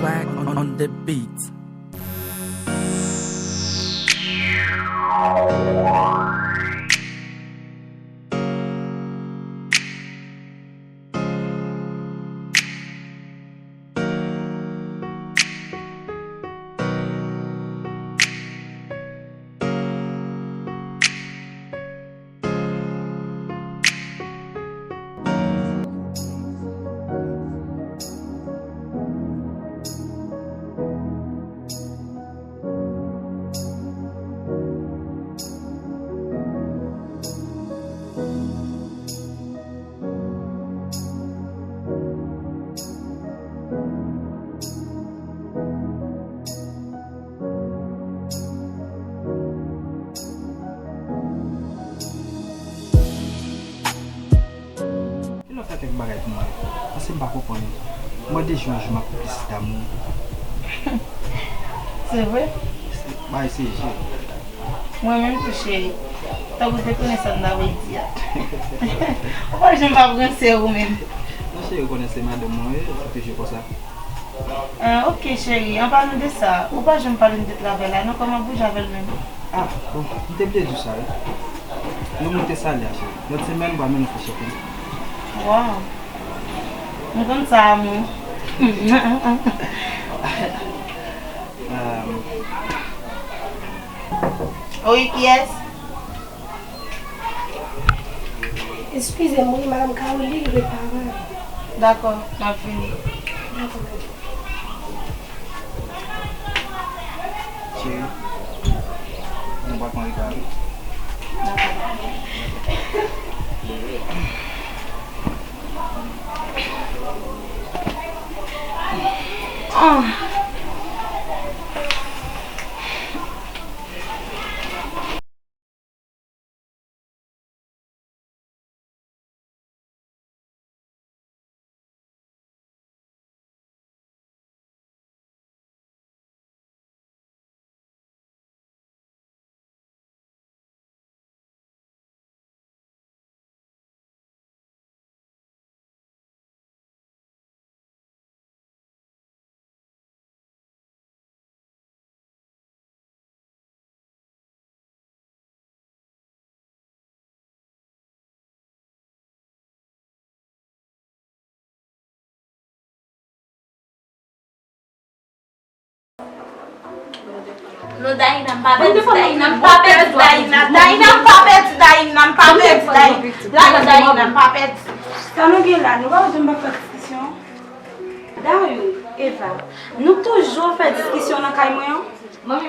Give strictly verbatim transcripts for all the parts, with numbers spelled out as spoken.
Swag on the beat. Lè w fè kèk bagay pou mwen, paske m pa konprann. Mwen de jou an jou m ap plis damou. Se vre? Bay se je. Mwen menm tou, cheri. Tankou w te konnen sa m ta vle di a. Ou pa janm pa ranse ou menm. Non, cheri, ou konnen se madanm mwen, wi, se toujou konsa. Ah, ok, cheri. An palan de sa, ou pa janm pale m de travay la, non? Kòman bouje avè l menm? Ah, bon, m te bliye di w sa, wi. Nou moute salè a, cheri. Lòt semèn, m pral mennen w fè shopping. Wow. M konn sa, amou. Euh, Wi, kiyès? Eskize m, wi, Madanm Caroline repare. Dakò, m ap vini. Dakò, madanm. Cheri, nou pa konn repare. Dakò. Ah. Non, Daïna, m pa pèdi, Daïna, m pa pèdi, Daïna, Daïna, m pa pèdi, Daïna, m pa pèdi, Daïna, Daïna, m pa pèdi. Sa nou gen la, nou pa wè m pa fè diskisyon? Dayou, Eva, nou toujou fè diskisyon nan kay mwen an?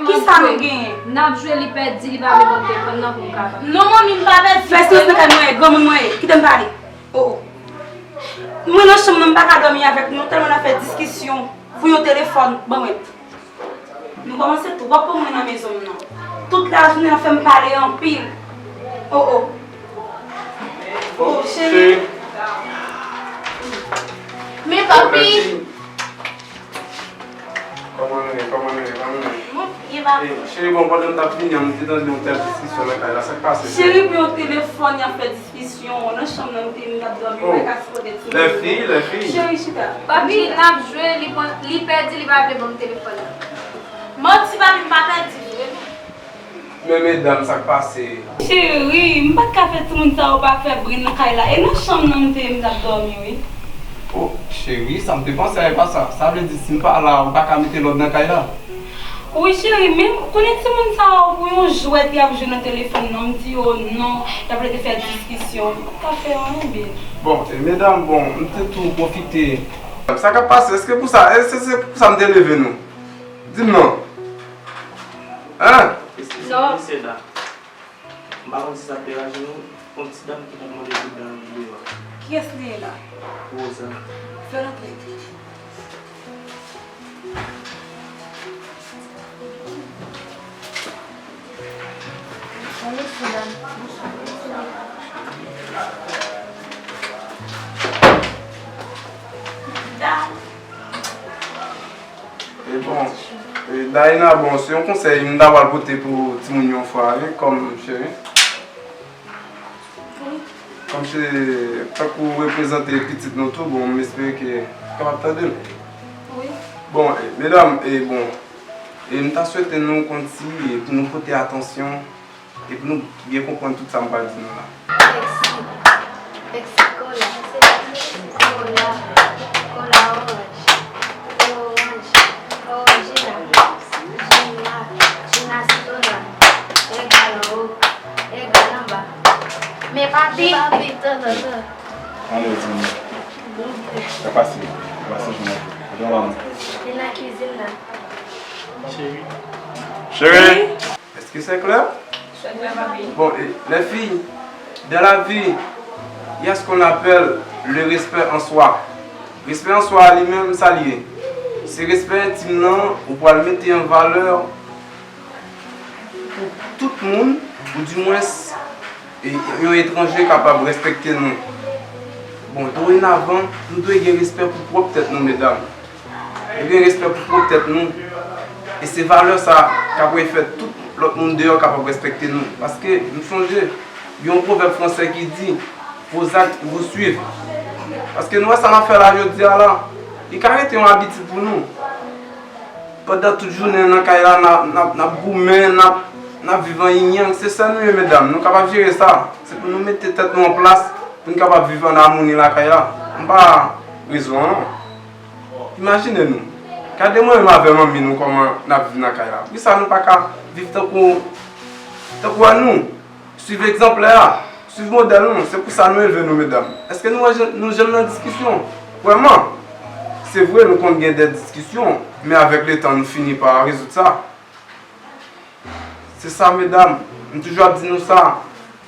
Kisa nou genyen? N ap jwe, li pèdi, li pa vle ban m telefòn nan pou m ka pale. Non, manmi, m pa pèdi. Fè silans nan kay mwen, granmoun mwen ye, kite m pale. Oh, oh. Mwen nan chanm nan, m pa ka dòmi avèk nou, tèlman n ap fè diskisyon pou yon telefòn, ban mwen. Nou kòmanse twòp pou mwen nan mezon m nan. Tout lajounen an fè m pale anpil. Oh, oh. Oh, cheri. Men papi. Kòman nou ye? Kòman nou ye? Kòman nou ye? Mwen byen, papi. Eh, cheri, bon, pandan m t ap vini an, m te tande yon tèl diskisyon nan kay la. Sa k pase? Cheri, pou yon telefòn, y ap fè diskisyon nan chanm nan, m te, m t ap dòmi, m pa ka sipòte ti moun. Lèfi, lèfi. Cheri, chita. Papi, n ap jwe, li pran, li pèdi, li pa vle ban m telefòn nan. Manti, papi, m pa pèdi vre, non. Men medam, sa k pase? Cheri, m pa t ka fè timoun sa yo pa fè bri nan kay la. E nan chanm nan m te ye, m t ap dòmi, wi. Oh, cheri, sa m te panse a, e pa sa. Sa vle di, si m pa la, ou pa ka mete lòd nan kay la? Wi, cheri, men konnen timoun sa yo, pou yon jwèt, y ap jwe nan telefòn nan. M di yo non, y ap rete fè diskisyon. M pa t ka fè anyen, babe. Bon, e medam, bon, m te tou pwofite. Sa k ap pase? Èske pou sa, e se, se pou sa m te leve nou? Di m non. Hein? Eskize m, mesye da. M pa konn si sa ap deranje nou. Yon ti dam ki konn mande pou dam deyò. Kiyès li ye la? Rosa. Fè l antre. Bon, mesye, dam. Bonswa, mesye, dam. Dam. E bon, e, Daïna, bon, se yon konsèy m ta pral pote pou timoun yo yon fwa, wi, kòm cheri. Wi. Kòm se tankou w reprezante pitit nou tou, bon, m espere ke w kapab tande l. Wi. Bon, e, medam, e, bon, e, m ta swete nou konn si, e, pou nou pote atansyon e pou nou byen konprann tout sa m pral di nou la. Pepsi, Pepsi Cola, Cola, Cola Orange, Orange, Orangina, Jina, Jina Sitwon, Egal Anwo, Egal Anba. Men papi, papi, tan, tan, tan. Ann, timoun. Sa pase, sa pase jounen. Kote manman? Li nan kizin nan. Cheri. Cheri! Est-ce que c'est clair? Bon, et les filles, dans la vie, il y a ce qu'on appelle le respect en soi. Respè an swa a li menm, sa l ye? Se respè entim nan ou pral mete an valè pou tout moun, oudimwens e, yon etranje kapab respekte nou. Bon, dorenavan, nou dwe gen respè pou pwòp tèt nou, medam. Nou gen respè pou pwòp tèt nou. E se valè sa k ap fè tout lòt moun deyò kapab respekte nou. Paske m sonje, gen yon pwovèb fransè ki di, vos actes vous suivent. Paske nou wè sa n ap fè la jodi a la, li ka rete yon abitid pou nou. Pandan tout jounen nan kay la, n ap, n ap, n ap goumen, n ap, n ap viv an yingyang. Se sè nou ye, medam. Nou kapab jere sa. Se pou nou mete tèt nou an plas, pou n kapab viv an amoni lakay la. M pa rezon an, non. Imajine nou. Gade mwen menm avè manmi nou kòman n ap viv nan kay la. Poukisa nou pa ka viv tankou, tankou a nou? Suiv egzanplè a. Suiv modèl nou. Se pou sa nou elve nou, medam. Èske nou wè jan, nou janm nan diskisyon? Vrèman. Se vre, nou konn gen de diskisyon, men avèk letan, nou fini pa rezoud sa. Se sa, medam. M toujou ap di nou sa.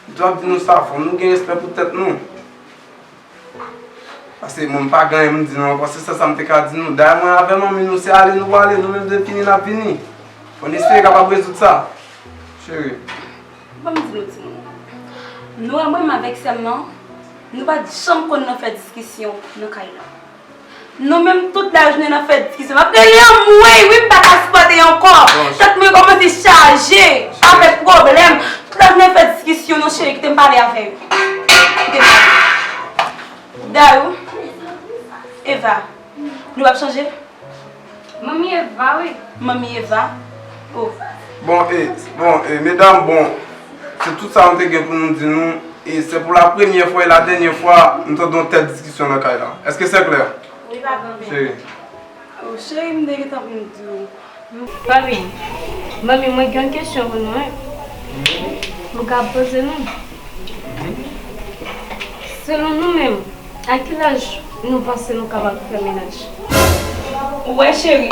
M toujou ap di nou sa. Fò nou gen respè pou tèt nou. Paske mwen, m pa gen anyen m di nou ankò. Se sèl sa m te ka di nou. Dayè, mwen avè manmi nou, se ale nou prale, nou menm de vini n ap vini. Fò n eseye kapab rezoud sa. Cheri. Ban m di nou timoun. Nou wè mwen menm avèk sè m nan, nou pa t janm konn nan fè diskisyon nan kay la. Nou menm tout lajounen nan fè diskisyon. M ap rele anmwey wi, m pa ka sipòte ankò. Tèt mwen kòmanse chaje avèk pwoblèm. Tout lajounen fè diskisyon, non cheri, kite m pale avè yo. Kite m pale. Dayou, Eva, nou p ap chanje? Manmi Eva wi. Manmi Eva. Oh. Bon, e, bon, e, medam, bon, se tout sa nou te gen pou nou di nou, e se pou la premyè fwa e la dènyè fwa nou tande yon tèl diskisyon nan kay la. Èske se klè? Wi, papa. Cheri. Oh, cheri, m te gentan pou m di w. Papi, manmi, mwen gen yon kesyon pou nou, wi. Mwen ka poze nou. Selon nou menm, a ki laj nou panse nou kapab fè mennaj? Ou wè, cheri,